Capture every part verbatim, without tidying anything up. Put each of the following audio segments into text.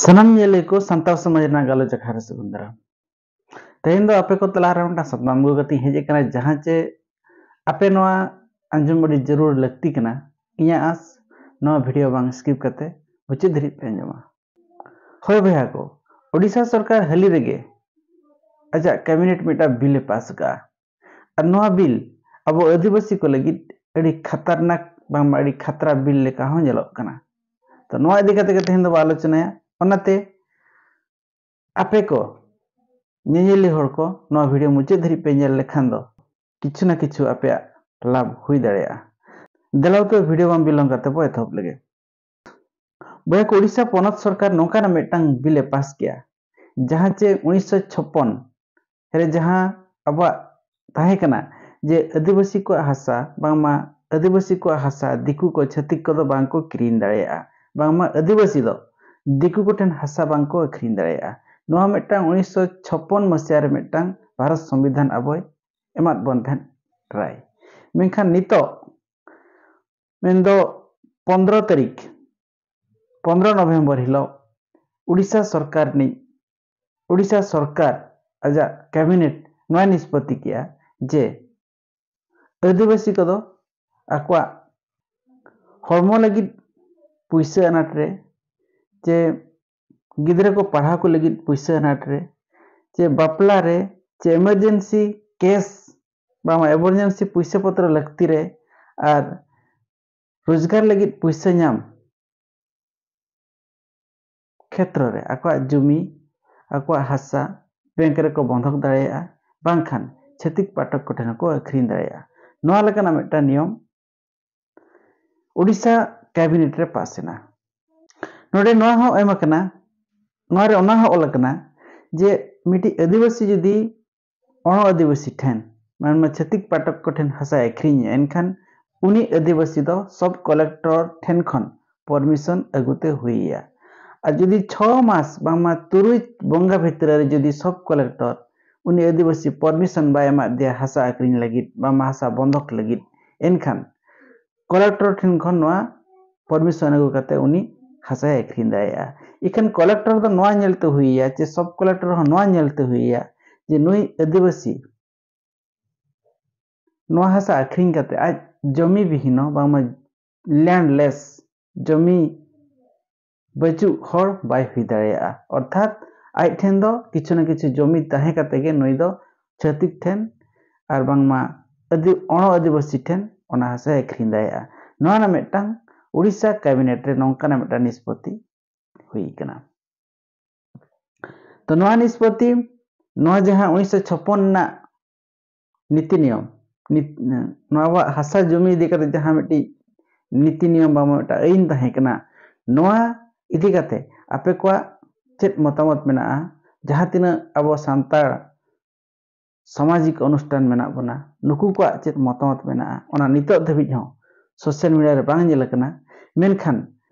ᱥᱟᱱᱟᱢ ᱧᱮᱞᱤᱭᱟᱹ ᱠᱚ ᱥᱟᱱᱛᱟᱲ ᱥᱚᱢᱟᱡᱽ ᱨᱮᱱᱟᱜ ᱜᱟᱞᱚᱪ ᱟᱠᱷᱲᱟ ᱨᱮ ᱥᱟᱹᱜᱩᱱ ᱫᱟᱨᱟᱢ᱾ ᱛᱮᱦᱮᱧ ᱫᱚ ᱟᱯᱮ ᱠᱚ ᱛᱟᱞᱟ ᱨᱮ ᱢᱤᱫᱴᱟᱝ ᱥᱟᱛᱟᱢ ᱟᱹᱜᱩ ᱠᱟᱛᱮ ᱤᱧ ᱦᱮᱡ ᱟᱠᱟᱱᱟ, ᱡᱟᱦᱟᱸ ᱪᱮ ᱟᱯᱮ ᱱᱚᱣᱟ ᱟᱸᱡᱚᱢ ᱟᱹᱰᱤ ᱡᱟᱹᱨᱩᱲ ᱞᱟᱹᱠᱛᱤ ᱠᱟᱱᱟ᱾ ᱤᱧᱟᱹᱜ ᱟᱸᱥ, ᱱᱚᱣᱟ ᱵᱷᱤᱰᱤᱭᱳ ᱵᱟᱝ ᱥᱠᱤᱯ ᱠᱟᱛᱮ ᱢᱩᱪᱟᱹᱫ ᱫᱷᱟᱹᱨᱤᱡ ᱯᱮ ᱟᱸᱡᱚᱢᱟ᱾ ᱦᱳᱭ ᱵᱚᱭᱦᱟ ᱠᱚ, ᱳᱰᱤᱥᱟ ᱥᱚᱨᱠᱟᱨ ᱦᱟᱹᱞᱤ ᱨᱮᱜᱮ ᱟᱡᱟᱜ ᱠᱮᱵᱤᱱᱮᱴ ᱢᱤᱫᱴᱟᱝ ᱵᱤᱞ ᱮ ᱯᱟᱥ ᱟᱠᱟᱫᱼᱟ᱾ ᱟᱨ ᱱᱚᱣᱟ ᱵᱤᱞ ᱟᱵᱚ ᱟᱹᱫᱤᱵᱟᱹᱥᱤ ᱠᱚ ᱞᱟᱹᱜᱤᱫ ᱟᱹᱰᱤ ᱠᱷᱟᱛᱟᱨᱱᱟᱠ, ᱵᱟᱝᱢᱟ ᱟᱹᱰᱤ ᱠᱷᱟᱛᱨᱟ ᱵᱤᱞ ᱞᱮᱠᱟ ᱦᱚᱸ ᱧᱮᱞᱚᱜ ᱠᱟᱱᱟ᱾ ᱛᱚ ᱱᱚᱣᱟ ᱤᱫᱤ ᱠᱟᱛᱮ ᱜᱮ ᱛᱮᱦᱮᱧ ᱫᱚᱵᱚ ᱟᱞᱳᱪᱚᱱᱟᱭᱟ᱾ ᱚᱱᱟᱛᱮ ᱟᱯᱮ ᱠᱚ ᱧᱮᱧᱮᱞᱤ ᱦᱚᱲ ᱠᱚ ᱱᱚᱣᱟ ᱵᱷᱤᱰᱤᱭᱳ ᱢᱩᱪᱟᱹᱫ ᱫᱷᱟᱹᱨᱤᱡ ᱯᱮ ᱧᱮᱞ ᱞᱮᱠᱷᱟᱱ ᱫᱚ ᱠᱤᱪᱷᱩ ᱱᱟ ᱠᱤᱪᱷᱩ ᱟᱯᱮᱭᱟᱜ ᱞᱟᱵᱷ ᱦᱩᱭ ᱫᱟᱲᱮᱭᱟᱜᱼᱟ᱾ ᱫᱮᱞᱟ ᱛᱚ ᱵᱷᱤᱰᱤᱭᱳ ᱵᱟᱝ ᱵᱤᱞᱚᱢ ᱠᱟᱛᱮ ᱵᱚ ᱮᱛᱚᱦᱚᱵ ᱞᱮᱜᱮ᱾ ᱵᱚᱭᱦᱟ ᱠᱚ, ᱳᱰᱤᱥᱟ ᱯᱚᱱᱚᱛ ᱥᱚᱨᱠᱟᱨ ᱱᱚᱝᱠᱟᱱᱟᱜ ᱢᱤᱫᱴᱟᱝ ᱵᱤᱞ ᱮ ᱯᱟᱥ ᱠᱮᱜᱼᱟ, ᱡᱟᱦᱟᱸ ᱪᱮ ᱩᱱᱤᱥᱥᱚ ᱪᱷᱚᱯᱯᱚᱱ ᱨᱮ ᱡᱟᱦᱟᱸ ᱟᱵᱚᱣᱟᱜ ᱛᱟᱦᱮᱸ ᱠᱟᱱᱟ ᱡᱮ ᱟᱹᱫᱤᱵᱟᱹᱥᱤ ᱠᱚᱣᱟᱜ ᱦᱟᱥᱟ, ᱵᱟᱝᱢᱟ ᱟᱹᱫᱤᱵᱟᱹᱥᱤ ᱠᱚᱣᱟᱜ ᱦᱟᱥᱟ ᱫᱤᱠᱩ ᱠᱚ, ᱪᱷᱟᱹᱛᱤᱠ ᱠᱚᱫᱚ ᱵᱟᱝ ᱠᱚ ᱠᱤᱨᱤᱧ ᱫᱟᱲᱮᱭᱟᱜᱼᱟ, ᱵᱟᱝᱢᱟ ᱟᱹᱫᱤᱵᱟᱹᱥᱤ ᱫᱚ ᱫᱤᱠᱩ ᱠᱚᱴᱷᱮᱱ ᱦᱟᱥᱟ ᱵᱟᱝ ᱠᱚ ᱟᱹᱠᱷᱨᱤᱧ ᱫᱟᱲᱮᱭᱟᱜᱼᱟ᱾ ᱱᱚᱣᱟ ᱢᱤᱫᱴᱟᱝ ᱩᱱᱤᱥᱥᱚ ᱪᱷᱚᱯᱯᱚᱱ ᱢᱟᱹᱥᱤᱭᱟ ᱨᱮ ᱢᱤᱫᱴᱟᱝ ᱵᱷᱟᱨᱚᱛ ᱥᱚᱝᱵᱤᱫᱷᱟᱱ ᱟᱵᱚᱭ ᱮᱢᱟᱫ ᱵᱚᱱ ᱛᱟᱦᱮᱸᱫ ᱨᱟᱭ᱾ ᱢᱮᱱᱠᱷᱟᱱ ᱱᱤᱛᱚᱜ ᱢᱮᱱᱫᱚ ᱯᱚᱱᱫᱽᱨᱚ ᱛᱟᱹᱨᱤᱠᱷ, ᱯᱚᱱᱫᱽᱨᱚ ᱱᱚᱵᱷᱮᱢᱵᱚᱨ ᱦᱤᱞᱳᱜ ᱩᱲᱤᱥᱥᱟ ᱥᱚᱨᱠᱟᱨ ᱨᱤᱱᱤᱡ, ᱩᱲᱤᱥᱥᱟ ᱥᱚᱨᱠᱟᱨ ᱟᱡᱟᱜ ᱠᱮᱵᱤᱱᱮᱴ ᱱᱚᱣᱟᱭ ᱱᱤᱥᱯᱚᱛᱤ ᱠᱮᱜᱼᱟ ᱡᱮ ᱟᱹᱫᱤᱵᱟᱹᱥᱤ ᱠᱚᱫᱚ ᱟᱠᱚᱣᱟᱜ ᱦᱚᱲᱢᱚ ᱞᱟᱹᱜᱤᱫ ᱯᱩᱭᱥᱟᱹ ᱟᱱᱟᱴ ᱨᱮ, ᱪᱮ ᱜᱤᱫᱽᱨᱟᱹ ᱠᱚ ᱯᱟᱲᱦᱟᱣ ᱠᱚ ᱞᱟᱹᱜᱤᱫ ᱯᱩᱭᱥᱟᱹ ᱟᱱᱟᱴ ᱨᱮ, ᱪᱮ ᱵᱟᱯᱞᱟ ᱨᱮ, ᱪᱮ ᱮᱢᱟᱨᱡᱮᱱᱥᱤ ᱠᱮᱥ, ᱵᱟᱝ ᱮᱢᱟᱨᱡᱮᱱᱥᱤ ᱯᱩᱭᱥᱟᱹ ᱯᱚᱛᱨᱚ ᱞᱟᱹᱠᱛᱤ ᱨᱮ, ᱟᱨ ᱨᱳᱡᱽᱜᱟᱨ ᱞᱟᱹᱜᱤᱫ ᱯᱩᱭᱥᱟᱹ ᱧᱟᱢ ᱠᱷᱮᱛᱨᱚ ᱨᱮ ᱟᱠᱚᱣᱟᱜ ᱡᱩᱢᱤ, ᱟᱠᱚᱣᱟᱜ ᱦᱟᱥᱟ ᱵᱮᱝᱠ ᱨᱮᱠᱚ ᱵᱚᱱᱫᱷᱚᱠ ᱫᱟᱲᱮᱭᱟᱜᱼᱟ, ᱵᱟᱝᱠᱷᱟᱱ ᱪᱷᱟᱹᱛᱤᱠ ᱯᱟᱴᱷᱚᱠ ᱠᱚᱴᱷᱮᱱ ᱦᱚᱸᱠᱚ ᱟᱹᱠᱷᱨᱤᱧ ᱫᱟᱲᱮᱭᱟᱜᱼᱟ᱾ ᱱᱚᱣᱟ ᱞᱮᱠᱟᱱᱟᱜ ᱢᱤᱫᱴᱟᱝ ᱱᱤᱭᱚᱢ ᱳᱰᱤᱥᱟ ᱠᱮᱵᱤᱱᱮᱴ ᱨᱮ ᱯᱟᱥ ᱮᱱᱟ᱾ ᱱᱚᱰᱮ ᱱᱚᱣᱟ ᱦᱚᱸ ᱮᱢ ᱟᱠᱟᱱᱟ, ᱱᱚᱣᱟ ᱨᱮ ᱚᱱᱟ ᱦᱚᱸ ᱚᱞ ᱟᱠᱟᱱᱟ ᱡᱮ ᱢᱤᱫᱴᱤᱡ ᱟᱹᱫᱤᱵᱟᱹᱥᱤ ᱡᱩᱫᱤ ᱚᱬᱚ ᱟᱹᱫᱤᱵᱟᱹᱥᱤ ᱴᱷᱮᱱ, ᱢᱮᱱᱢᱟ ᱪᱷᱟᱹᱛᱤᱠ ᱯᱟᱴᱷᱚᱠ ᱠᱚᱴᱷᱮᱱ ᱦᱟᱥᱟᱭ ᱟᱹᱠᱷᱨᱤᱧᱟ, ᱮᱱᱠᱷᱟᱱ ᱩᱱᱤ ᱟᱹᱫᱤᱵᱟᱹᱥᱤ ᱫᱚ ᱥᱚᱵ ᱠᱚᱞᱮᱠᱴᱚᱨ ᱴᱷᱮᱱ ᱠᱷᱚᱱ ᱯᱟᱨᱢᱤᱥᱚᱱ ᱟᱹᱜᱩᱛᱮ ᱦᱩᱭᱮᱭᱟ᱾ ᱟᱨ ᱡᱩᱫᱤ ᱪᱷᱚ ᱢᱟᱥ ᱵᱟᱝᱢᱟ ᱛᱩᱨᱩᱭ ᱵᱚᱸᱜᱟ ᱵᱷᱤᱛᱨᱤ ᱨᱮ ᱡᱩᱫᱤ ᱥᱚᱵ ᱠᱚᱞᱮᱠᱴᱚᱨ ᱩᱱᱤ ᱟᱹᱫᱤᱵᱟᱹᱥᱤ ᱯᱟᱨᱢᱤᱥᱚᱱ ᱵᱟᱭ ᱮᱢᱟᱫ ᱫᱮᱭᱟ ᱦᱟᱥᱟ ᱟᱹᱠᱷᱨᱤᱧ ᱞᱟᱹᱜᱤᱫ, ᱵᱟᱝᱢᱟ ᱦᱟᱥᱟ ᱵᱚᱱᱫᱷᱚᱠ ᱞᱟᱹᱜᱤᱫ, ᱮᱱᱠᱷᱟᱱ ᱠᱚᱞᱮᱠᱴᱚᱨ ᱴᱷᱮᱱ ᱠᱷᱚᱱ ᱱᱚᱣᱟ ᱯᱟᱨᱢᱤᱥᱚᱱ ᱟᱹᱜᱩ ᱠᱟᱛᱮ ᱩᱱᱤ ᱦᱟᱥᱟᱭ ᱟᱹᱠᱷᱨᱤᱧ ᱫᱟᱲᱮᱭᱟᱜᱼᱟ᱾ ᱤᱠᱷᱟᱹᱱ ᱠᱚᱞᱮᱠᱴᱚᱨ ᱫᱚ ᱱᱚᱣᱟ ᱧᱮᱞᱛᱮ ᱦᱩᱭᱮᱭᱟ, ᱪᱮ ᱥᱚᱵ ᱠᱚᱞᱮᱠᱴᱚᱨ ᱦᱚᱸ ᱱᱚᱣᱟ ᱧᱮᱞᱛᱮ ᱦᱩᱭᱮᱭᱟ ᱡᱮ ᱱᱩᱭ ᱟᱹᱫᱤᱵᱟᱹᱥᱤ ᱱᱚᱣᱟ ᱦᱟᱥᱟ ᱟᱹᱠᱷᱨᱤᱧ ᱠᱟᱛᱮ ᱟᱡ ᱡᱚᱢᱤ ᱵᱤᱦᱤᱱᱚ, ᱵᱟᱝᱢᱟ ᱞᱮᱱᱰᱞᱮᱥ, ᱡᱚᱢᱤ ᱵᱟᱹᱪᱩᱜ ᱦᱚᱲ ᱵᱟᱭ ᱦᱩᱭ ᱫᱟᱲᱮᱭᱟᱜᱼᱟ᱾ ᱚᱨᱛᱷᱟᱛ ᱟᱡ ᱴᱷᱮᱱ ᱫᱚ ᱠᱤᱪᱷᱩ ᱱᱟ ᱠᱤᱪᱷᱩ ᱡᱚᱢᱤ ᱛᱟᱦᱮᱸ ᱠᱟᱛᱮ ᱜᱮ ᱱᱩᱭ ᱫᱚ ᱪᱷᱟᱹᱛᱤᱠ ᱴᱷᱮᱱ ᱟᱨ ᱵᱟᱝᱢᱟ ᱟᱹᱫᱤ-, ᱚᱬᱚ ᱟᱹᱫᱤᱵᱟᱹᱥᱤ ᱴᱷᱮᱱ ᱚᱱᱟ ᱦᱟᱥᱟᱭ ᱟᱹᱠᱷᱨᱤᱧ ᱫᱟᱲᱮᱭᱟᱜᱼᱟ᱾ ᱱᱚᱣᱟ ᱨᱮᱱᱟᱜ ᱢᱤᱫᱴᱟᱝ ᱩᱲᱤᱥᱥᱟ ᱠᱮᱵᱤᱱᱮᱴ ᱨᱮ ᱱᱚᱝᱠᱟᱱᱟᱜ ᱢᱤᱫᱴᱟᱝ ᱱᱤᱥᱯᱚᱛᱤ ᱦᱩᱭ ᱠᱟᱱᱟ᱾ ᱛᱚ ᱱᱚᱣᱟ ᱱᱤᱥᱯᱚᱛᱤ, ᱱᱚᱣᱟ ᱡᱟᱦᱟᱸ ᱩᱱᱤᱥᱥᱚ ᱪᱷᱚᱯᱯᱚᱱ ᱨᱮᱱᱟᱜ ᱱᱤᱛᱤ ᱱᱤᱭᱚᱢ, ᱱᱤᱛ-, ᱱᱚᱣᱟ ᱟᱵᱚᱣᱟᱜ ᱦᱟᱥᱟ ᱡᱚᱢᱤ ᱤᱫᱤ ᱠᱟᱛᱮ ᱡᱟᱦᱟᱸ ᱢᱤᱫᱴᱤᱡ ᱱᱤᱛᱤ ᱱᱤᱭᱚᱢ ᱵᱟᱝ ᱢᱤᱫᱴᱟᱝ ᱟᱹᱭᱤᱱ ᱛᱟᱦᱮᱸ ᱠᱟᱱᱟ, ᱱᱚᱣᱟ ᱤᱫᱤ ᱠᱟᱛᱮ ᱟᱯᱮ ᱠᱚᱣᱟᱜ ᱪᱮᱫ ᱢᱚᱛᱟᱢᱚᱛ ᱢᱮᱱᱟᱜᱼᱟ? ᱡᱟᱦᱟᱸ ᱛᱤᱱᱟᱹᱜ ᱟᱵᱚ ᱥᱟᱱᱛᱟᱲ ᱥᱟᱢᱟᱡᱤᱠ ᱚᱱᱩᱥᱴᱷᱟᱱ ᱢᱮᱱᱟᱜ ᱵᱚᱱᱟ, ᱱᱩᱠᱩ ᱠᱚᱣᱟᱜ ᱪᱮᱫ ᱢᱚᱛᱟᱢᱚᱛ ᱢᱮᱱᱟᱜᱼᱟ, ᱚᱱᱟ ᱱᱤᱛᱚᱜ ᱫᱷᱟᱹᱵᱤᱡ ᱦᱚᱸ ᱥᱳᱥᱟᱞ ᱢᱤᱰᱤᱭᱟ ᱨᱮ ᱵᱟᱝ ᱧᱮᱞ ᱟᱠᱟᱱᱟ᱾ ᱢᱮᱱᱠᱷᱟᱱ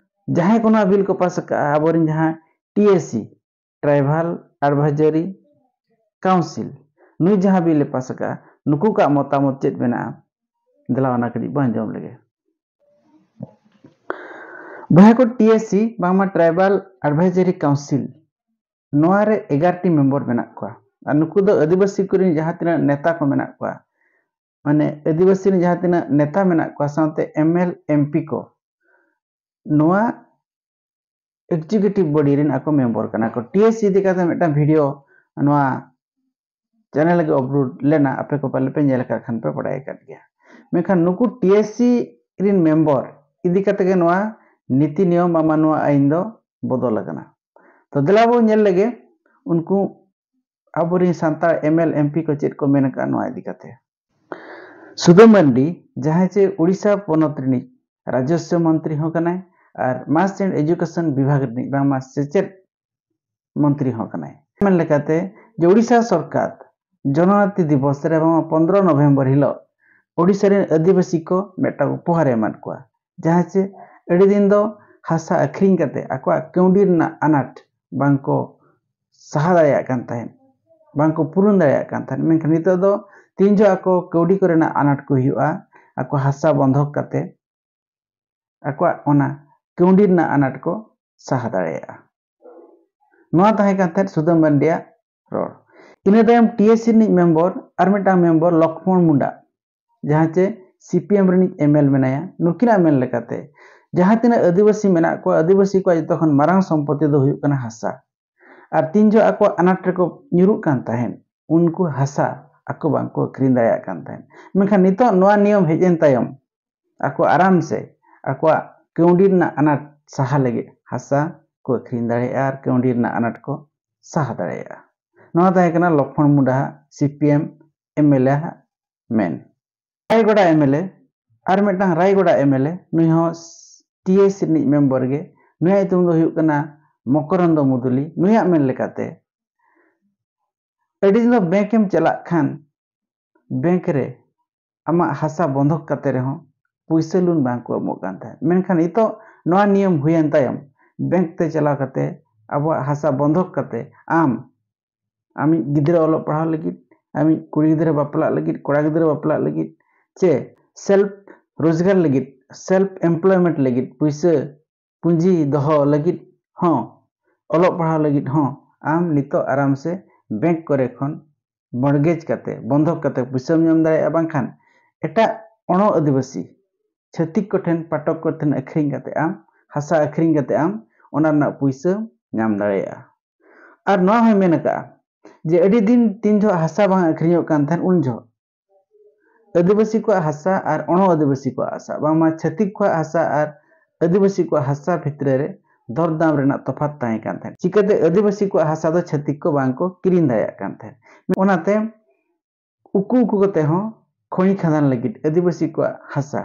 ᱡᱟᱦᱟᱸᱭ ᱠᱚ ᱱᱚᱣᱟ ᱵᱤᱞ ᱠᱚ ᱯᱟᱥ ᱟᱠᱟᱫᱼᱟ, ᱟᱵᱚᱨᱮᱱ ᱡᱟᱦᱟᱸ T A C, tribal advisory council, ᱱᱩᱭ ᱡᱟᱦᱟᱸ ᱵᱤᱞ ᱮ ᱯᱟᱥ ᱟᱠᱟᱫᱼᱟ, ᱱᱩᱠᱩ ᱠᱚᱣᱟᱜ ᱢᱚᱛᱟᱢᱚᱛ ᱪᱮᱫ ᱢᱮᱱᱟᱜᱼᱟ? ᱫᱮᱞᱟ ᱚᱱᱟ ᱠᱟᱹᱴᱤᱡ ᱵᱚᱱ ᱟᱸᱡᱚᱢ ᱞᱮᱜᱮ᱾ ᱵᱚᱭᱦᱟ ᱠᱚ, ᱴᱤ ᱮ ᱥᱤ ᱵᱟᱝᱢᱟ ᱴᱨᱟᱭᱵᱟᱞ ᱟᱰᱵᱷᱟᱭᱡᱟᱨᱤ ᱠᱟᱣᱩᱱᱥᱤᱞ, ᱱᱚᱣᱟ ᱨᱮ ᱮᱜᱟᱨᱚ ᱴᱤ ᱢᱮᱢᱵᱚᱨ ᱢᱮᱱᱟᱜ ᱠᱚᱣᱟ᱾ ᱟᱨ ᱱᱩᱠᱩ ᱫᱚ ᱟᱹᱫᱤᱵᱟᱹᱥᱤ ᱠᱚᱨᱮᱱ ᱡᱟᱦᱟᱸ ᱛᱤᱱᱟᱹᱜ ᱱᱮᱛᱟ ᱠᱚ ᱢᱮᱱᱟᱜ ᱠᱚᱣᱟ, ᱢᱟᱱᱮ ᱟᱹᱫᱤᱵᱟᱹᱥᱤ ᱨᱮᱱ ᱡᱟᱦᱟᱸ ᱛᱤᱱᱟᱹᱜ ᱱᱮᱛᱟ ᱢᱮᱱᱟᱜ ᱠᱚᱣᱟ, ᱥᱟᱶᱛᱮ ᱮᱢ ᱮᱞ, ᱮᱢ ᱯᱤ ᱠᱚ, ᱱᱚᱣᱟ ᱮᱠᱡᱤᱠᱤᱭᱩᱴᱤᱵᱷ ᱵᱚᱰᱤ ᱨᱮᱱ ᱟᱠᱚ ᱢᱮᱢᱵᱚᱨ ᱠᱟᱱᱟ ᱠᱚ᱾ ᱴᱤ ᱮ ᱥᱤ ᱤᱫᱤ ᱠᱟᱛᱮ ᱢᱤᱫᱴᱟᱝ ᱵᱷᱤᱰᱤᱭᱳ ᱱᱚᱣᱟ ᱪᱮᱱᱮᱞ ᱨᱮᱜᱮ ᱟᱯᱞᱳᱰ ᱞᱮᱱᱟ, ᱟᱯᱮ ᱠᱚ ᱯᱟᱞᱮ ᱯᱮ ᱧᱮᱞ ᱟᱠᱟᱫ ᱠᱷᱟᱱ ᱯᱮ ᱵᱟᱲᱟᱭ ᱟᱠᱟᱫ ᱜᱮᱭᱟ᱾ ᱢᱮᱱᱠᱷᱟᱱ ᱱᱩᱠᱩ ᱴᱤ ᱮ ᱥᱤ ᱨᱮᱱ ᱢᱮᱢᱵᱚᱨ ᱤᱫᱤ ᱠᱟᱛᱮ ᱜᱮ ᱱᱚᱣᱟ ᱱᱤᱛᱤ ᱱᱤᱭᱚᱢ ᱵᱟᱝᱢᱟ ᱱᱚᱣᱟ ᱟᱹᱭᱤᱱ ᱫᱚ ᱵᱚᱫᱚᱞ ᱟᱠᱟᱱᱟ᱾ ᱛᱚ ᱫᱮᱞᱟ ᱵᱚ ᱧᱮᱞ ᱞᱮᱜᱮ ᱩᱱᱠᱩ ᱟᱵᱚᱨᱮᱱ Santal M L, M P ᱠᱚ ᱪᱮᱫ ᱠᱚ ᱢᱮᱱ ᱟᱠᱟᱫ ᱱᱚᱣᱟ ᱤᱫᱤ ᱠᱟᱛᱮ᱾ ᱥᱩᱫᱷᱟᱹ ᱢᱟᱨᱰᱤ, ᱡᱟᱦᱟᱸᱭ ᱪᱮ ᱩᱲᱤᱥᱥᱟ ᱯᱚᱱᱚᱛ ᱨᱤᱱᱤᱡ ᱨᱟᱡᱚᱥᱣᱚ ᱢᱚᱱᱛᱨᱤ ᱦᱚᱸ ᱠᱟᱱᱟᱭ ᱟᱨ ᱢᱟᱥ ᱮᱱᱰ ᱮᱰᱩᱠᱮᱥᱚᱱ ᱵᱤᱵᱷᱟᱜᱽ ᱨᱤᱱᱤᱡ ᱵᱟᱝᱢᱟ ᱥᱮᱪᱮᱫ ᱢᱚᱱᱛᱨᱤ ᱦᱚᱸ ᱠᱟᱱᱟᱭ᱾ ᱢᱮᱱ ᱞᱮᱠᱟᱛᱮ ᱡᱮ ᱩᱲᱤᱥᱥᱟ ᱥᱚᱨᱠᱟᱨ ᱡᱚᱱᱚᱡᱟᱛᱤ ᱫᱤᱵᱚᱥ ᱨᱮ ᱵᱟᱝᱢᱟ ᱯᱚᱱᱫᱽᱨᱚ ᱱᱚᱵᱷᱮᱢᱵᱚᱨ ᱦᱤᱞᱳᱜ ᱩᱲᱤᱥᱥᱟ ᱨᱮᱱ ᱟᱹᱫᱤᱵᱟᱹᱥᱤ ᱠᱚ ᱢᱤᱫᱴᱟᱝ ᱩᱯᱚᱦᱟᱨᱮ ᱮᱢᱟᱫ ᱠᱚᱣᱟ, ᱡᱟᱦᱟᱸ ᱪᱮ ᱟᱹᱰᱤ ᱫᱤᱱ ᱫᱚ ᱦᱟᱥᱟ ᱟᱹᱠᱷᱨᱤᱧ ᱠᱟᱛᱮ ᱟᱠᱚᱣᱟᱜ ᱠᱟᱹᱣᱰᱤ ᱨᱮᱱᱟᱜ ᱟᱱᱟᱴ ᱵᱟᱝ ᱠᱚ ᱥᱟᱦᱟ ᱫᱟᱲᱮᱭᱟᱜ ᱠᱟᱱ ᱛᱟᱦᱮᱸᱫ, ᱵᱟᱝ ᱠᱚ ᱯᱩᱨᱩᱱ ᱫᱟᱲᱮᱭᱟᱜ ᱠᱟᱱ ᱛᱟᱦᱮᱸᱫ᱾ ᱢᱮᱱᱠᱷᱟᱱ ᱱᱤᱛᱚᱜ ᱫᱚ ᱛᱤᱱ ᱡᱚᱦᱚᱜ ᱟᱠᱚ ᱠᱟᱹᱣᱰᱤ ᱠᱚᱨᱮᱱᱟᱜ ᱟᱱᱟᱴ ᱠᱚ ᱦᱩᱭᱩᱜᱼᱟ, ᱟᱠᱚ ᱦᱟᱥᱟ ᱵᱚᱱᱫᱷᱚᱠ ᱠᱟᱛᱮ ᱟᱠᱚᱣᱟᱜ ᱚᱱᱟ ᱠᱟᱹᱣᱰᱤ ᱨᱮᱱᱟᱜ ᱟᱱᱟᱴ ᱠᱚ ᱥᱟᱦᱟ ᱫᱟᱲᱮᱭᱟᱜᱼᱟ᱾ ᱱᱚᱣᱟ ᱛᱟᱦᱮᱸ ᱠᱟᱱ ᱛᱟᱦᱮᱸᱫ ᱥᱩᱫᱟᱹᱢ ᱢᱟᱱᱰᱤᱭᱟᱜ ᱨᱚᱲ᱾ ᱤᱱᱟᱹ ᱛᱟᱭᱚᱢ ᱴᱤᱮᱥᱤ ᱨᱤᱱᱤᱡ ᱢᱮᱢᱵᱚᱨ ᱟᱨ ᱢᱤᱫᱴᱟᱝ ᱢᱮᱢᱵᱚᱨ ᱞᱚᱠᱷᱢᱚᱬ ᱢᱩᱱᱰᱟ, ᱡᱟᱦᱟᱸ ᱪᱮ ᱥᱤᱯᱤᱮᱢ ᱨᱤᱱᱤᱡ ᱮᱢᱮᱞ ᱢᱮᱱᱟᱭᱟ, ᱱᱩᱠᱤᱱᱟᱜ ᱢᱮᱱ ᱞᱮᱠᱟᱛᱮ ᱡᱟᱦᱟᱸ ᱛᱤᱱᱟᱹᱜ ᱟᱹᱫᱤᱵᱟᱹᱥᱤ ᱢᱮᱱᱟᱜ ᱠᱚᱣᱟ, ᱟᱹᱫᱤᱵᱟᱹᱥᱤ ᱠᱚᱣᱟᱜ ᱡᱚᱛᱚ ᱠᱷᱚᱱ ᱢᱟᱨᱟᱝ ᱥᱚᱢᱯᱚᱛᱤ ᱫᱚ ᱦᱩᱭᱩᱜ ᱠᱟᱱᱟ ᱦᱟᱥᱟ᱾ ᱟᱨ ᱛᱤᱱ ᱡᱚᱦᱚᱜ ᱟᱠᱚᱣᱟᱜ ᱟᱱᱟᱴ ᱨᱮᱠᱚ ᱧᱩᱨᱩᱜ ᱠᱟᱱ ᱛᱟᱦᱮᱸᱫ, ᱩᱱᱠᱩ ᱦᱟᱥᱟ ᱟᱠᱚ ᱵᱟᱝᱠᱚ ᱟᱹᱠᱷᱨᱤᱧ ᱫᱟᱲᱮᱭᱟᱜ ᱠᱟᱱ ᱛᱟᱦᱮᱸᱫ᱾ ᱢᱮᱱᱠᱷᱟᱱ ᱱᱤᱛᱚᱜ ᱱᱚᱣᱟ ᱱᱤᱭᱚᱢ ᱦᱮᱡ ᱮᱱ ᱛᱟᱭᱚᱢ ᱟᱠᱚ ᱟᱨᱟᱢ ᱥᱮ ᱟᱠᱚᱣᱟᱜ ᱠᱟᱹᱣᱰᱤ ᱨᱮᱱᱟᱜ ᱟᱱᱟᱴ ᱥᱟᱦᱟ ᱞᱟᱹᱜᱤᱫ ᱦᱟᱥᱟ ᱠᱚ ᱟᱹᱠᱷᱨᱤᱧ ᱫᱟᱲᱮᱭᱟᱜᱼᱟ ᱟᱨ ᱠᱟᱹᱣᱰᱤ ᱨᱮᱱᱟᱜ ᱟᱱᱟᱴ ᱠᱚ ᱥᱟᱦᱟ ᱫᱟᱲᱮᱭᱟᱜᱼᱟ᱾ ᱱᱚᱣᱟ ᱛᱟᱦᱮᱸ ᱠᱟᱱᱟ ᱞᱚᱠᱷᱢᱚᱬ ᱢᱩᱱᱰᱟ ᱦᱟᱜ, ᱥᱤᱯᱤᱮᱢ ᱮᱢᱮᱞᱮ ᱦᱟᱜ ᱢᱮᱱ᱾ ᱨᱟᱭᱜᱚᱰᱟ ᱮᱢᱮᱞᱮ, ᱟᱨ ᱢᱤᱫᱴᱟᱝ ᱨᱟᱭᱜᱚᱰᱟ ᱮᱢᱮᱞᱮ, ᱱᱩᱭ ᱦᱚᱸ ᱴᱤᱮᱥᱤ ᱨᱤᱱᱤᱡ ᱢᱮᱢᱵᱚᱨ ᱜᱮ᱾ ᱱᱩᱭᱟᱜ ᱧᱩᱛᱩᱢ ᱫᱚ ᱦᱩᱭᱩᱜ ᱠᱟᱱᱟ ᱢᱚᱠᱚᱨᱚᱱᱫᱚ ᱢᱩᱫᱩᱞᱤ᱾ ᱱᱩᱭᱟᱜ ᱢᱮᱱ ᱞᱮᱠᱟᱛᱮ, ᱟᱹᱰᱤ ᱫᱤᱱ ᱫᱚ ᱵᱮᱝᱠ ᱮᱢ ᱪᱟᱞᱟᱜ ᱠᱷᱟᱱ ᱵᱮᱝᱠ ᱨᱮ ᱟᱢᱟᱜ ᱦᱟᱥᱟ ᱵᱚᱱᱫᱷᱚᱠ ᱠᱟᱛᱮ ᱨᱮᱦᱚᱸ ᱯᱩᱭᱥᱟᱹ ᱞᱳᱱ ᱵᱟᱝ ᱠᱚ ᱮᱢᱚᱜ ᱠᱟᱱ ᱛᱟᱦᱮᱸᱫ᱾ ᱢᱮᱱᱠᱷᱟᱱ ᱱᱤᱛᱚᱜ ᱱᱚᱣᱟ ᱱᱤᱭᱚᱢ ᱦᱩᱭᱮᱱ ᱛᱟᱭᱚᱢ ᱵᱮᱝᱠ ᱛᱮ ᱪᱟᱞᱟᱣ ᱠᱟᱛᱮ ᱟᱵᱚᱣᱟᱜ ᱦᱟᱥᱟ ᱵᱚᱱᱫᱷᱚᱠ ᱠᱟᱛᱮ ᱟᱢ ᱟᱢᱤᱡ ᱜᱤᱫᱽᱨᱟᱹ ᱚᱞᱚᱜ ᱯᱟᱲᱦᱟᱣ ᱞᱟᱹᱜᱤᱫ, ᱟᱢᱤᱡ ᱠᱩᱲᱤ ᱜᱤᱫᱽᱨᱟᱹ ᱵᱟᱯᱞᱟᱜ ᱞᱟᱹᱜᱤᱫ, ᱠᱚᱲᱟ ᱜᱤᱫᱽᱨᱟᱹ ᱵᱟᱯᱞᱟᱜ ᱞᱟᱹᱜᱤᱫ, ᱪᱮ ᱥᱮᱞᱯ ᱨᱳᱡᱽᱜᱟᱨ ᱞᱟᱹᱜᱤᱫ, ᱥᱮᱞᱯ ᱮᱢᱯᱞᱚᱭᱢᱮᱱᱴ ᱞᱟᱹᱜᱤᱫ, ᱯᱩᱭᱥᱟᱹ ᱯᱩᱸᱡᱤ ᱫᱚᱦᱚ ᱞᱟᱹᱜᱤᱫ ᱦᱚᱸ, ᱚᱞᱚᱜ ᱯᱟᱲᱦᱟᱣ ᱞᱟᱹᱜᱤᱫ ᱦᱚᱸ ᱟᱢ ᱱᱤᱛᱚᱜ ᱟᱨᱟᱢ ᱥᱮ ᱵᱮᱝᱠ ᱠᱚᱨᱮ ᱠᱷᱚᱱ ᱢᱚᱨᱜᱮᱡᱽ ᱠᱟᱛᱮ, ᱵᱚᱱᱫᱷᱚᱠ ᱠᱟᱛᱮ ᱯᱩᱭᱥᱟᱹᱢ ᱧᱟᱢ ᱫᱟᱲᱮᱭᱟᱜᱼᱟ, ᱵᱟᱝᱠᱷᱟᱱ ᱮᱴᱟᱜ ᱚᱬᱚ ᱟᱹᱫᱤᱵᱟᱹᱥᱤ ᱪᱷᱟᱹᱛᱤᱠ ᱠᱚᱴᱷᱮᱱ, ᱯᱟᱴᱚᱠ ᱠᱚᱴᱷᱮᱱ ᱟᱹᱠᱷᱨᱤᱧ ᱠᱟᱛᱮ ᱟᱢ, ᱦᱟᱥᱟ ᱟᱹᱠᱷᱨᱤᱧ ᱠᱟᱛᱮ ᱟᱢ ᱚᱱᱟ ᱨᱮᱱᱟᱜ ᱯᱩᱭᱥᱟᱹ ᱧᱟᱢ ᱫᱟᱲᱮᱭᱟᱜᱼᱟ᱾ ᱟᱨ ᱱᱚᱣᱟ ᱦᱚᱸᱭ ᱢᱮᱱ ᱟᱠᱟᱫᱼᱟ ᱡᱮ ᱟᱹᱰᱤ ᱫᱤᱱ ᱛᱤᱱ ᱡᱚᱦᱚᱜ ᱦᱟᱥᱟ ᱵᱟᱝ ᱟᱹᱠᱷᱨᱤᱧᱚᱜ ᱠᱟᱱ ᱛᱟᱦᱮᱸᱫ, ᱩᱱ ᱡᱚᱦᱚᱜ ᱟᱹᱫᱤᱵᱟᱹᱥᱤ ᱠᱚᱣᱟᱜ ᱦᱟᱥᱟ ᱟᱨ ᱚᱬᱚ ᱟᱹᱫᱤᱵᱟᱹᱥᱤ ᱠᱚᱣᱟᱜ ᱦᱟᱥᱟ, ᱵᱟᱝᱢᱟ ᱪᱷᱟᱹᱛᱤᱠ ᱠᱚᱣᱟᱜ ᱦᱟᱥᱟ ᱟᱨ ᱟᱹᱫᱤᱵᱟᱹᱥᱤ ᱠᱚᱣᱟᱜ ᱦᱟᱥᱟ ᱵᱷᱤᱛᱨᱤ ᱨᱮ ᱫᱚᱨᱫᱟᱢ ᱨᱮᱱᱟᱜ ᱛᱚᱯᱷᱟᱛ ᱛᱟᱦᱮᱸ ᱠᱟᱱ ᱛᱟᱦᱮᱸᱫ᱾ ᱪᱤᱠᱟᱹᱛᱮ ᱟᱹᱫᱤᱵᱟᱹᱥᱤ ᱠᱚᱣᱟᱜ ᱦᱟᱥᱟ ᱫᱚ ᱪᱷᱟᱹᱛᱤᱠ ᱠᱚ ᱵᱟᱝ ᱠᱚ ᱠᱤᱨᱤᱧ ᱫᱟᱲᱮᱭᱟᱜ ᱠᱟᱱ ᱛᱟᱦᱮᱸᱫ᱾ ᱚᱱᱟᱛᱮ ᱩᱠᱩ ᱩᱠᱩ ᱠᱟᱛᱮ ᱦᱚᱸ ᱠᱷᱚᱱᱤ ᱠᱷᱟᱫᱟᱱ ᱞᱟᱹᱜᱤᱫ ᱟᱹᱫᱤᱵᱟᱹᱥᱤ ᱠᱚᱣᱟᱜ ᱦᱟᱥᱟ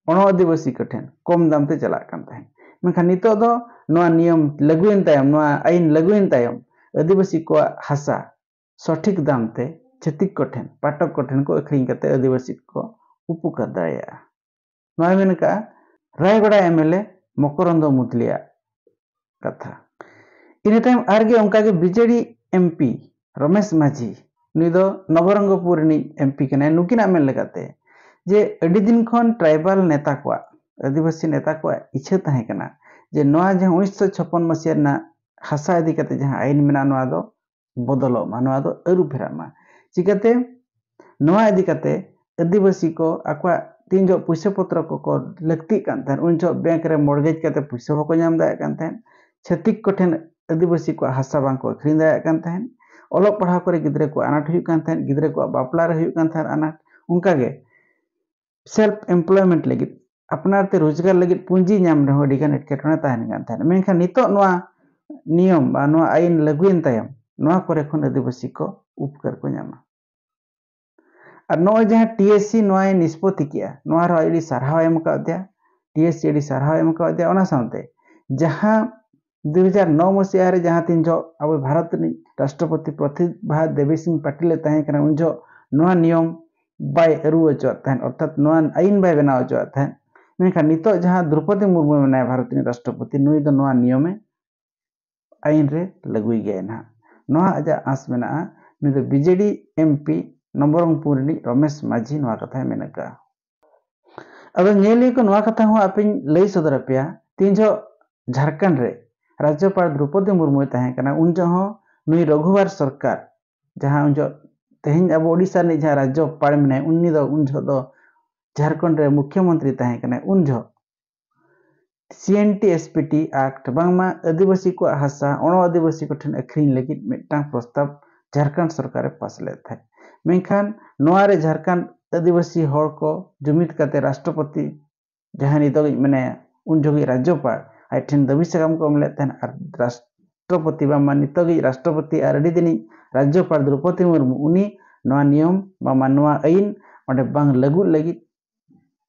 ᱚᱬᱚ ᱟᱹᱫᱤᱵᱟᱹᱥᱤ ᱠᱚᱴᱷᱮᱱ ᱠᱚᱢ ᱫᱟᱢ ᱛᱮ ᱪᱟᱞᱟᱜ ᱠᱟᱱ ᱛᱟᱦᱮᱸᱫ᱾ ᱢᱮᱱᱠᱷᱟᱱ ᱱᱤᱛᱚᱜ ᱫᱚ ᱱᱚᱣᱟ ᱱᱤᱭᱚᱢ ᱞᱟᱹᱜᱩᱭᱮᱱ ᱛᱟᱭᱚᱢ, ᱱᱚᱣᱟ ᱟᱹᱭᱤᱱ ᱞᱟᱹᱜᱩᱭᱮᱱ ᱛᱟᱭᱚᱢ, ᱟᱹᱫᱤᱵᱟᱹᱥᱤ ᱠᱚᱣᱟᱜ ᱦᱟᱥᱟ ᱥᱚᱴᱷᱤᱠ ᱫᱟᱢ ᱛᱮ ᱪᱷᱟᱹᱛᱤᱠ ᱠᱚᱴᱷᱮᱱ, ᱯᱟᱴᱚᱠ ᱠᱚᱴᱷᱮᱱ ᱠᱚ ᱟᱹᱠᱷᱨᱤᱧ ᱠᱟᱛᱮ ᱟᱹᱫᱤᱵᱟᱹᱥᱤ ᱠᱚ ᱩᱯᱚᱠᱟᱨ ᱫᱟᱲᱮᱭᱟᱜᱼᱟ᱾ ᱱᱚᱣᱟᱭ ᱢᱮᱱ ᱠᱟᱜᱼᱟ ᱨᱟᱭᱜᱚᱰᱟ ᱮᱢᱮᱞᱮ ᱢᱚᱠᱚᱨᱚᱱᱫᱚ ᱢᱩᱫᱽᱞᱤᱭᱟᱜ ᱠᱟᱛᱷᱟ᱾ ᱤᱱᱟᱹ ᱛᱟᱭᱚᱢ ᱟᱨᱜᱮ ᱚᱱᱠᱟᱜᱮ ᱵᱤᱡᱮᱰᱤ ᱮᱢᱯᱤ ᱨᱚᱢᱮᱥ ᱢᱟᱹᱡᱷᱤ, ᱱᱩᱭ ᱫᱚ ᱱᱚᱵᱚᱨᱚᱝᱜᱚᱯᱩᱨ ᱨᱤᱱᱤᱡ ᱮᱢᱯᱤ ᱠᱟᱱᱟᱭ᱾ ᱱᱩᱠᱤᱱᱟᱜ ᱢᱮᱱ ᱞᱮᱠᱟᱛᱮ ᱡᱮ ᱟᱹᱰᱤ ᱫᱤᱱ ᱠᱷᱚᱱ ᱴᱨᱟᱭᱵᱟᱞ ᱱᱮᱛᱟ ᱠᱚᱣᱟᱜ ᱟᱹᱫᱤᱵᱟᱹᱥᱤ ᱱᱮᱛᱟ ᱠᱚᱣᱟᱜ ᱤᱪᱷᱟᱹ ᱛᱟᱦᱮᱸ ᱠᱟᱱᱟ ᱡᱮ ᱱᱚᱣᱟ ᱡᱟᱦᱟᱸ ᱩᱱᱤᱥᱥᱚ ᱪᱷᱚᱯᱯᱚᱱ ᱢᱟᱹᱥᱤᱭᱟ ᱨᱮᱱᱟᱜ ᱦᱟᱥᱟ ᱤᱫᱤ ᱠᱟᱛᱮ ᱡᱟᱦᱟᱸ ᱟᱹᱭᱤᱱ ᱢᱮᱱᱟᱜᱼᱟ, ᱱᱚᱣᱟ ᱫᱚ ᱵᱚᱫᱚᱞᱚᱜ ᱢᱟ, ᱱᱚᱣᱟ ᱫᱚ ᱟᱹᱨᱩ ᱯᱷᱮᱨᱟᱜ ᱢᱟ᱾ ᱪᱤᱠᱟᱹᱛᱮ? ᱱᱚᱣᱟ ᱤᱫᱤ ᱠᱟᱛᱮ ᱟᱹᱫᱤᱵᱟᱹᱥᱤ ᱠᱚ ᱟᱠᱚᱣᱟᱜ ᱛᱤᱱ ᱡᱚᱦᱚᱜ ᱯᱩᱭᱥᱟᱹ ᱯᱚᱛᱨᱚ ᱠᱚᱠᱚ ᱞᱟᱹᱠᱛᱤᱜ ᱠᱟᱱ ᱛᱟᱦᱮᱸᱫ, ᱩᱱ ᱡᱚᱦᱚᱜ ᱵᱮᱝᱠ ᱨᱮ mortgage ᱠᱟᱛᱮ ᱯᱩᱭᱥᱟᱹ ᱵᱟᱠᱚ ᱧᱟᱢ ᱫᱟᱲᱮᱭᱟᱜ ᱠᱟᱱ ᱛᱟᱦᱮᱸᱫ᱾ ᱪᱷᱟᱹᱛᱤᱠ ᱠᱚᱴᱷᱮᱱ ᱟᱹᱫᱤᱵᱟᱹᱥᱤ ᱠᱚᱣᱟᱜ ᱦᱟᱥᱟ ᱵᱟᱝ ᱠᱚ ᱟᱹᱠᱷᱨᱤᱧ ᱫᱟᱲᱮᱭᱟᱜ ᱠᱟᱱ ᱛᱟᱦᱮᱸᱫ᱾ ᱚᱞᱚᱜ ᱯᱟᱲᱦᱟᱣ ᱠᱚᱨᱮ ᱜᱤᱫᱽᱨᱟᱹ ᱠᱚᱣᱟᱜ ᱟᱱᱟᱴ ᱦᱩᱭᱩᱜ ᱠᱟᱱ ᱛᱟᱦᱮᱸᱫ, ᱜᱤᱫᱽᱨᱟᱹ ᱠᱚᱣᱟᱜ ᱵᱟᱯᱞᱟ ᱨᱮ ᱦᱩᱭᱩᱜ ᱠᱟᱱ ᱛᱟᱦᱮᱸᱫ ᱟᱱᱟᱴ᱾ ᱚᱱᱠᱟᱜᱮ self employment ᱞᱟᱹᱜᱤᱫ, ᱟᱯᱱᱟᱨ ᱛᱮ ᱨᱳᱡᱽᱜᱟᱨ ᱞᱟᱹᱜᱤᱫ ᱯᱩᱸᱡᱤ ᱧᱟᱢ ᱨᱮᱦᱚᱸ ᱟᱹᱰᱤᱜᱟᱱ ᱮᱴᱠᱮᱴᱚᱬᱮ ᱛᱟᱦᱮᱱ ᱠᱟᱱ ᱛᱟᱦᱮᱸᱫ᱾ ᱢᱮᱱᱠᱷᱟᱱ ᱱᱤᱛᱚᱜ ᱱᱚᱣᱟ ᱱᱤᱭᱚᱢ ᱵᱟ ᱱᱚᱣᱟ ᱟᱹᱭᱤᱱ ᱞᱟᱹᱜᱩᱭᱮᱱ ᱛᱟᱭᱚᱢ ᱱᱚᱣᱟ ᱠᱚᱨᱮ ᱠᱷᱚᱱ ᱟᱹᱫᱤᱵᱟᱹᱥᱤ ᱠᱚ ᱩᱯᱠᱟᱹᱨ ᱠᱚ ᱧᱟᱢᱟ᱾ ᱟᱨ ᱱᱚᱜᱼᱚᱭ ᱡᱟᱦᱟᱸ TSC ᱱᱚᱣᱟᱭ ᱱᱤᱥᱯᱚᱛᱤ ᱠᱮᱜᱼᱟ, ᱱᱚᱣᱟ ᱨᱮᱦᱚᱸ ᱟᱹᱰᱤ ᱥᱟᱨᱦᱟᱣ ᱮᱢ ᱟᱠᱟᱫ ᱫᱮᱭᱟ, TSC ᱟᱹᱰᱤ ᱥᱟᱨᱦᱟᱣ ᱮᱢ ᱟᱠᱟᱫ ᱫᱮᱭᱟ᱾ ᱚᱱᱟ ᱥᱟᱶᱛᱮ ᱡᱟᱦᱟᱸ ᱫᱩ ᱦᱟᱡᱟᱨ ᱱᱚ ᱢᱟᱹᱥᱤᱦᱟ ᱨᱮ ᱡᱟᱦᱟᱸ ᱛᱤᱱ ᱡᱚᱦᱚᱜ ᱟᱵᱚ ᱵᱷᱟᱨᱚᱛ ᱨᱤᱱᱤᱡ ᱨᱟᱥᱴᱨᱚᱯᱚᱛᱤ ᱯᱨᱚᱛᱤᱵᱷᱟ ᱫᱮᱵᱤ ᱥᱤᱝ ᱯᱟᱴᱤᱞ ᱮ ᱛᱟᱦᱮᱸ ᱠᱟᱱᱟ, ᱩᱱ ᱡᱚᱦᱚᱜ ᱱᱚᱣᱟ ᱱᱤᱭᱚᱢ ᱵᱟᱭ ᱟᱹᱨᱩ ᱦᱚᱪᱚᱣᱟᱜ ᱛᱟᱦᱮᱸᱫ, ᱚᱨᱛᱷᱟᱛ ᱱᱚᱣᱟ ᱟᱹᱭᱤᱱ ᱵᱟᱭ ᱵᱮᱱᱟᱣ ᱦᱚᱪᱚᱣᱟᱜ ᱛᱟᱦᱮᱸᱫ᱾ ᱢᱮᱱᱠᱷᱟᱱ ᱱᱤᱛᱚᱜ ᱡᱟᱦᱟᱸ ᱫᱨᱚᱯᱚᱫᱤ ᱢᱩᱨᱢᱩ ᱢᱮᱱᱟᱭᱟ ᱵᱷᱟᱨᱚᱛ ᱨᱤᱱᱤᱡ ᱨᱟᱥᱴᱨᱚᱯᱚᱛᱤ, ᱱᱩᱭ ᱫᱚ ᱱᱚᱣᱟ ᱱᱤᱭᱚᱢᱮ ᱟᱹᱭᱤᱱ ᱨᱮ ᱞᱟᱹᱜᱩᱭ ᱜᱮᱭᱟᱭ ᱱᱟᱦᱟᱜ᱾ ᱱᱚᱣᱟ ᱟᱡᱟᱜ ᱟᱸᱥ ᱢᱮᱱᱟᱜᱼᱟ, ᱱᱩᱭ ᱫᱚ BJD MP ᱱᱚᱵᱚᱨᱚᱝᱯᱩᱨ ᱨᱤᱱᱤᱡ ᱨᱚᱢᱮᱥ ᱢᱟᱹᱡᱷᱤ ᱱᱚᱣᱟ ᱠᱟᱛᱷᱟᱭ ᱢᱮᱱ ᱟᱠᱟᱫᱼᱟ᱾ ᱟᱫᱚ ᱧᱮᱞᱤᱭᱟᱹ ᱠᱚ, ᱱᱚᱣᱟ ᱠᱟᱛᱷᱟ ᱦᱚᱸ ᱟᱯᱮᱧ ᱞᱟᱹᱭ ᱥᱚᱫᱚᱨ ᱟᱯᱮᱭᱟ, ᱛᱤᱱ ᱡᱚᱦᱚᱜ ᱡᱷᱟᱲᱠᱷᱚᱸᱰ ᱨᱮ ᱨᱟᱡᱽᱡᱚᱯᱟᱲ ᱫᱨᱚᱯᱚᱫᱤ ᱢᱩᱨᱢᱩᱭ ᱛᱟᱦᱮᱸ ᱠᱟᱱᱟ, ᱩᱱ ᱡᱚᱦᱚᱜ ᱦᱚᱸ ᱱᱩᱭ ᱨᱚᱜᱷᱩᱵᱟᱨ ᱥᱚᱨᱠᱟᱨ, ᱡᱟᱦᱟᱸ ᱩᱱ ᱡᱚᱦᱚᱜ ᱛᱮᱦᱮᱧ ᱟᱵᱚ ᱳᱰᱤᱥᱟ ᱨᱤᱱᱤᱡ ᱡᱟᱦᱟᱸ ᱨᱟᱡᱽᱡᱚᱯᱟᱲ ᱢᱮᱱᱟᱭ, ᱩᱱᱤ ᱫᱚ ᱩᱱ ᱡᱚᱦᱚᱜ ᱫᱚ ᱡᱷᱟᱲᱠᱷᱚᱸᱰ ᱨᱮ ᱢᱩᱠᱷᱭᱚᱢᱚᱱᱛᱨᱤ ᱛᱟᱦᱮᱸ ᱠᱟᱱᱟᱭ᱾ ᱩᱱ ᱡᱚᱦᱚᱜ CNT SPT Act ᱵᱟᱝᱢᱟ ᱟᱹᱫᱤᱵᱟᱹᱥᱤ ᱠᱚᱣᱟᱜ ᱦᱟᱥᱟ ᱚᱱᱚ ᱟᱹᱫᱤᱵᱟᱹᱥᱤ ᱠᱚᱴᱷᱮᱱ ᱟᱹᱠᱷᱨᱤᱧ ᱞᱟᱹᱜᱤᱫ ᱢᱤᱫᱴᱟᱝ ᱯᱨᱚᱥᱛᱟᱵ ᱡᱷᱟᱲᱠᱷᱚᱸᱰ ᱥᱚᱨᱠᱟᱨᱮ ᱯᱟᱥ ᱞᱮᱫ ᱛᱟᱦᱮᱸᱫ᱾ ᱢᱮᱱᱠᱷᱟᱱ ᱱᱚᱣᱟ ᱨᱮ ᱡᱷᱟᱲᱠᱷᱚᱸᱰ ᱟᱹᱫᱤᱵᱟᱹᱥᱤ ᱦᱚᱲ ᱠᱚ ᱡᱩᱢᱤᱫ ᱠᱟᱛᱮ ᱨᱟᱥᱴᱨᱚᱯᱚᱛᱤ, ᱡᱟᱦᱟᱸᱭ ᱱᱤᱛᱚᱜᱤᱡ ᱢᱮᱱᱟᱭᱟ, ᱩᱱ ᱡᱚᱦᱚᱜᱤᱡ ᱨᱟᱡᱽᱡᱚᱯᱟᱲ, ᱟᱡ ᱴᱷᱮᱱ ᱫᱟᱹᱵᱤ ᱥᱟᱠᱟᱢ ᱠᱚ ᱮᱢ ᱞᱮᱫ ᱛᱟᱦᱮᱸᱫ᱾ ᱟᱨ ᱨᱟᱥᱴᱨᱚᱯᱚᱛᱤ ᱵᱟᱝᱢᱟ ᱱᱤᱛᱚᱜᱤᱡ ᱨᱟᱥᱴᱨᱚᱯᱚᱛᱤ ᱟᱨ ᱟᱹᱰᱤ ᱫᱤᱱᱤᱡ ᱨᱟᱡᱽᱡᱚᱯᱟᱲ ᱫᱨᱚᱯᱚᱫᱤ ᱢᱩᱨᱢᱩ, ᱩᱱᱤ ᱱᱚᱣᱟ ᱱᱤᱭᱚᱢ ᱵᱟᱝᱢᱟ ᱱᱚᱣᱟ ᱟᱹᱭᱤᱱ ᱚᱸᱰᱮ ᱵᱟᱝ ᱞᱟᱹᱜᱩᱜ ᱞᱟᱹᱜᱤᱫ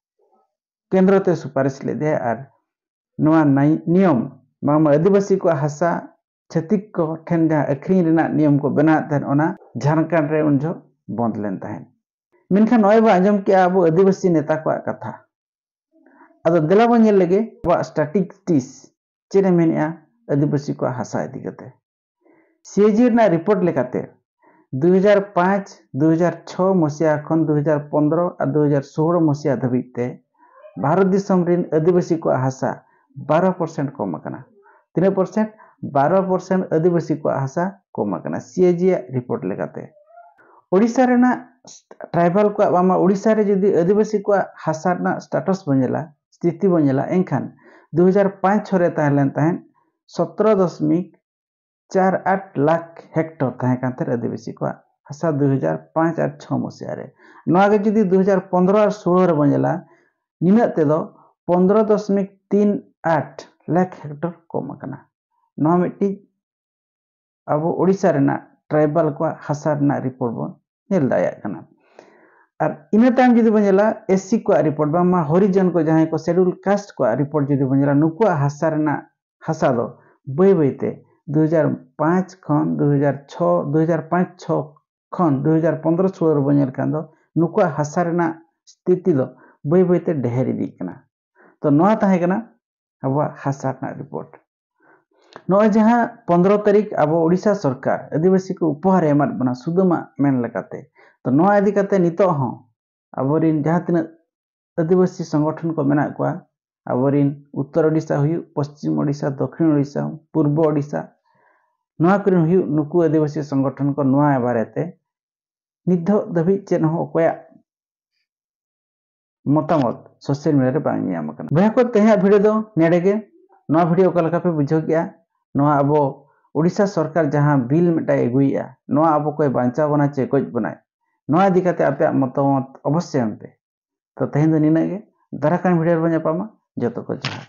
ᱠᱮᱱᱫᱨᱚ ᱛᱮ ᱥᱩᱯᱟᱨᱤᱥ ᱞᱮᱫᱮᱭᱟ᱾ ᱟᱨ ᱱᱚᱣᱟ ᱱᱟᱭ-, ᱱᱤᱭᱚᱢ ᱵᱟᱝᱢᱟ ᱟᱹᱫᱤᱵᱟᱹᱥᱤ ᱠᱚᱣᱟᱜ ᱦᱟᱥᱟ ᱪᱷᱟᱹᱛᱤᱠ ᱠᱚ ᱴᱷᱮᱱ ᱡᱟᱦᱟᱸ ᱟᱹᱠᱷᱨᱤᱧ ᱨᱮᱱᱟᱜ ᱱᱤᱭᱚᱢ ᱠᱚ ᱵᱮᱱᱟᱣᱮᱫ ᱛᱟᱦᱮᱸᱫ, ᱚᱱᱟ ᱡᱷᱟᱲᱠᱷᱚᱸᱰ ᱨᱮ ᱩᱱ ᱡᱚᱦᱚᱜ ᱵᱚᱱᱫ ᱞᱮᱱ ᱛᱟᱦᱮᱸᱫ᱾ ᱢᱮᱱᱠᱷᱟᱱ ᱱᱚᱜᱼᱚᱭ ᱵᱚ ᱟᱸᱡᱚᱢ ᱠᱮᱜᱼᱟ ᱟᱵᱚ ᱟᱹᱫᱤᱵᱟᱹᱥᱤ ᱱᱮᱛᱟ ᱠᱚᱣᱟᱜ ᱠᱟᱛᱷᱟ᱾ ᱟᱫᱚ ᱫᱮᱞᱟ ᱵᱚᱱ ᱧᱮᱞ ᱞᱮᱜᱮ ᱟᱵᱚᱣᱟᱜ statistics ᱪᱮᱫ ᱮ ᱢᱮᱱᱮᱜᱼᱟ ᱟᱹᱫᱤᱵᱟᱹᱥᱤ ᱠᱚᱣᱟᱜ ᱦᱟᱥᱟ ᱤᱫᱤ ᱠᱟᱛᱮ᱾ CAG ᱨᱮᱱᱟᱜ ᱨᱤᱯᱳᱨᱴ ᱞᱮᱠᱟᱛᱮ ᱫᱩ ᱦᱟᱡᱟᱨ ᱯᱟᱸᱪ, ᱫᱩ ᱦᱟᱡᱟᱨ ᱪᱷᱚ ᱢᱟᱹᱥᱤᱭᱟ ᱠᱷᱚᱱ ᱫᱩ ᱦᱟᱡᱟᱨ ᱯᱚᱱᱫᱽᱨᱚ ᱟᱨ ᱫᱩ ᱦᱟᱡᱟᱨ ᱥᱳᱞᱳ ᱢᱟᱹᱥᱤᱭᱟ ᱫᱷᱟᱹᱵᱤᱡ ᱛᱮ ᱵᱷᱟᱨᱚᱛ ᱫᱤᱥᱚᱢ ᱨᱮᱱ ᱟᱹᱫᱤᱵᱟᱹᱥᱤ ᱠᱚᱣᱟᱜ ᱦᱟᱥᱟ ᱵᱟᱨᱚ percent ᱠᱚᱢ ᱟᱠᱟᱱᱟ᱾ ᱛᱤᱱᱟᱹᱜ percent? ᱵᱟᱨᱚ percent ᱟᱹᱫᱤᱵᱟᱹᱥᱤ ᱠᱚᱣᱟᱜ ᱦᱟᱥᱟ ᱠᱚᱢ ᱟᱠᱟᱱᱟ, C A G ᱟᱜ ᱨᱤᱯᱳᱨᱴ ᱞᱮᱠᱟᱛᱮ᱾ ᱳᱰᱤᱥᱟ ᱨᱮᱱᱟᱜ ᱴᱨᱟᱭᱵᱟᱞ ᱠᱚᱣᱟᱜ, ᱵᱟᱝᱢᱟ ᱳᱰᱤᱥᱟ ᱨᱮ ᱡᱩᱫᱤ ᱟᱹᱫᱤᱵᱟᱹᱥᱤ ᱠᱚᱣᱟᱜ ᱦᱟᱥᱟ ᱨᱮᱱᱟᱜ ᱥᱴᱮᱴᱟᱥ ᱵᱚᱱ ᱧᱮᱞᱟ, ᱥᱛᱷᱤᱛᱤ ᱵᱚᱱ ᱧᱮᱞᱟ, ᱮᱱᱠᱷᱟᱱ ᱫᱩ ᱦᱟᱡᱟᱨ ᱯᱟᱸᱪ ᱪᱷᱚ ᱨᱮ ᱛᱟᱦᱮᱸ ᱞᱮᱱ ᱛᱟᱦᱮᱸᱫ ᱥᱚᱛᱨᱚ ᱫᱚᱥᱢᱤᱠ ᱪᱟᱨ ᱟᱴ ᱞᱟᱠᱷ ᱦᱮᱠᱴᱚᱨ ᱛᱟᱦᱮᱸ ᱠᱟᱱ ᱛᱟᱦᱮᱸᱫ ᱟᱹᱫᱤᱵᱟᱹᱥᱤ ᱠᱚᱣᱟᱜ ᱦᱟᱥᱟ ᱫᱩ ᱦᱟᱡᱟᱨ ᱯᱟᱸᱪ ᱟᱨ ᱪᱷᱚ ᱢᱩᱪᱟᱹᱫ ᱨᱮ᱾ ᱱᱚᱣᱟ ᱜᱮ ᱡᱩᱫᱤ ᱫᱩ ᱦᱟᱡᱟᱨ ᱯᱚᱱᱫᱽᱨᱚ ᱟᱨ ᱥᱳᱞᱳ ᱨᱮᱵᱚᱱ ᱧᱮᱞᱟ, ᱱᱤᱱᱟᱹᱜ ᱛᱮᱫᱚ ᱯᱚᱱᱫᱽᱨᱚ ᱫᱚᱥᱢᱤᱠ ᱛᱤᱱ ᱟᱴ ᱞᱟᱠᱷ ᱦᱮᱠᱴᱚᱨ ᱠᱚᱢ ᱟᱠᱟᱱᱟ᱾ ᱱᱚᱣᱟ ᱢᱤᱫᱴᱤᱡ ᱟᱵᱚ ᱳᱰᱤᱥᱟ ᱨᱮᱱᱟᱜ ᱴᱨᱟᱭᱵᱟᱞ ᱠᱚᱣᱟᱜ ᱦᱟᱥᱟ ᱨᱮᱱᱟᱜ ᱨᱤᱯᱳᱨᱴ ᱵᱚᱱ ᱧᱮᱞ ᱫᱟᱲᱮᱭᱟᱜ ᱠᱟᱱᱟ᱾ ᱟᱨ ᱤᱱᱟᱹ ᱛᱟᱭᱚᱢ ᱡᱩᱫᱤ ᱵᱚᱱ ᱧᱮᱞᱟ, S C ᱠᱚᱣᱟᱜ ᱨᱤᱯᱳᱨᱴ, ᱵᱟᱝᱢᱟ ᱦᱚᱨᱤᱡᱚᱱ ᱠᱚ, ᱡᱟᱦᱟᱸᱭ ᱠᱚ ᱥᱮᱰᱩᱞ ᱠᱟᱥᱴ ᱠᱚᱣᱟᱜ ᱨᱤᱯᱳᱨᱴ ᱡᱩᱫᱤ ᱵᱚᱱ ᱧᱮᱞᱟ, ᱱᱩᱠᱩᱣᱟᱜ ᱦᱟᱥᱟ ᱨᱮᱱᱟᱜ, ᱦᱟᱥᱟ ᱫᱚ ᱵᱟᱹᱭ ᱵᱟᱹᱭᱛᱮ ᱫᱩ ᱦᱟᱡᱟᱨ ᱯᱟᱸᱪ ᱠᱷᱚᱱ ᱫᱩ ᱦᱟᱡᱟᱨ ᱪᱷᱚ, ᱫᱩ ᱦᱟᱡᱟᱨ ᱯᱟᱸᱪ ᱪᱷᱚ ᱠᱷᱚᱱ ᱫᱩ ᱦᱟᱡᱟᱨ ᱯᱚᱱᱫᱽᱨᱚ ᱥᱳᱞᱳ ᱨᱮᱵᱚᱱ ᱧᱮᱞ ᱠᱷᱟᱱ ᱫᱚ, ᱱᱩᱠᱩᱣᱟᱜ ᱦᱟᱥᱟ ᱨᱮᱱᱟᱜ ᱥᱛᱷᱤᱛᱤ ᱫᱚ ᱵᱟᱹᱭ ᱵᱟᱹᱭᱛᱮ ᱰᱷᱮᱨ ᱤᱫᱤᱜ ᱠᱟᱱᱟ᱾ ᱛᱚ, ᱱᱚᱣᱟ ᱛᱟᱦᱮᱸ ᱠᱟᱱᱟ ᱟᱵᱚᱣᱟᱜ ᱦᱟᱥᱟ ᱨᱮᱱᱟᱜ ᱨᱤᱯᱳᱨᱴ᱾ ᱱᱚᱜᱼᱚᱭ ᱡᱟᱦᱟᱸ ᱯᱚᱱᱫᱽᱨᱚ ᱛᱟᱹᱨᱤᱠᱷ ᱟᱵᱚ ᱳᱰᱤᱥᱟ ᱥᱚᱨᱠᱟᱨ ᱟᱹᱫᱤᱵᱟᱹᱥᱤ ᱠᱚ ᱩᱯᱚᱦᱟᱨᱮ ᱮᱢᱟᱫ ᱵᱚᱱᱟ, ᱥᱩᱫᱟᱹᱢᱟᱜ ᱢᱮᱱ ᱞᱮᱠᱟᱛᱮ, ᱛᱚ, ᱱᱚᱣᱟ ᱤᱫᱤ ᱠᱟᱛᱮ ᱱᱤᱛᱚᱜ ᱦᱚᱸ ᱟᱵᱚᱨᱤᱱ ᱡᱟᱦᱟᱸ ᱛᱤᱱᱟᱹᱜ ᱟᱹᱫᱤᱵᱟᱹᱥᱤ ᱥᱚᱝᱜᱚᱴᱷᱚᱱ ᱠᱚ ᱢᱮᱱᱟᱜ ᱠᱚᱣᱟ, ᱟᱵᱚᱨᱤᱱ ᱩᱛᱛᱚᱨ ᱳᱰᱤᱥᱟ ᱦᱩᱭᱩᱜ, ᱯᱚᱥᱪᱤᱢ ᱳᱰᱤᱥᱟ, ᱫᱚᱠᱷᱤᱱ ᱳᱰᱤᱥᱟ, ᱯᱩᱨᱵᱚ ᱳᱰᱤᱥᱟ, ᱱᱚᱣᱟ ᱠᱚᱨᱮᱱ ᱦᱩᱭᱩᱜ, ᱱᱩᱠᱩ ᱟᱹᱫᱤᱵᱟᱹᱥᱤ ᱥᱚᱝᱜᱚᱴᱷᱚᱱ ᱠᱚ ᱱᱚᱣᱟ ᱵᱟᱨᱮᱛᱮ ᱱᱤᱛ ᱫᱷᱟᱹᱵᱤᱡ ᱪᱮᱫ ᱦᱚᱸ ᱚᱠᱚᱭᱟᱜ ᱢᱚᱛᱟᱢᱚᱛ ᱥᱳᱥᱟᱞ ᱢᱤᱰᱤᱭᱟ ᱨᱮ ᱵᱟᱝ ᱧᱟᱢ ᱟᱠᱟᱱᱟ᱾ ᱵᱚᱭᱦᱟ ᱠᱚ, ᱛᱮᱦᱮᱧᱟᱜ ᱵᱷᱤᱰᱤᱭᱳ ᱫᱚ ᱱᱮᱰᱮ ᱜᱮ᱾ ᱱᱚᱣᱟ ᱵᱷᱤᱰᱤᱭᱳ ᱚᱠᱟ ᱞᱮᱠᱟ ᱯᱮ ᱵᱩᱡᱷᱟᱹᱣ ᱠᱮᱜᱼᱟ? ᱱᱚᱣᱟ ᱟᱵᱚ ᱳᱰᱤᱥᱟ ᱥᱚᱨᱠᱟᱨ ᱡᱟᱦᱟᱸ ᱵᱤᱞ ᱢᱤᱫᱴᱟᱝ ᱟᱹᱜᱩᱭᱮᱜᱼᱟ, ᱱᱚᱣᱟ ᱟᱵᱚ ᱠᱚᱭ ᱵᱟᱧᱪᱟᱣ ᱵᱚᱱᱟ ᱪᱮ ᱜᱚᱡ ᱵᱚᱱᱟᱭ? ᱱᱚᱣᱟ ᱤᱫᱤ ᱠᱟᱛᱮ ᱟᱯᱮᱭᱟᱜ ᱢᱚᱛᱟᱢᱚᱛ ᱚᱵᱚᱥᱥᱳᱭ ᱮᱢ ᱯᱮ᱾ ᱛᱚ, ᱛᱮᱦᱮᱧ ᱫᱚ ᱱᱤᱱᱟᱹᱜ ᱜᱮ᱾ ᱫᱟᱨᱟᱭ ᱠᱟᱱ ᱵᱷᱤᱰᱤᱭᱳ ᱨᱮᱵᱚᱱ ᱧᱟᱯᱟᱢᱟ᱾ ᱡᱚᱛᱚ ᱠᱚ ᱡᱚᱦᱟᱨ᱾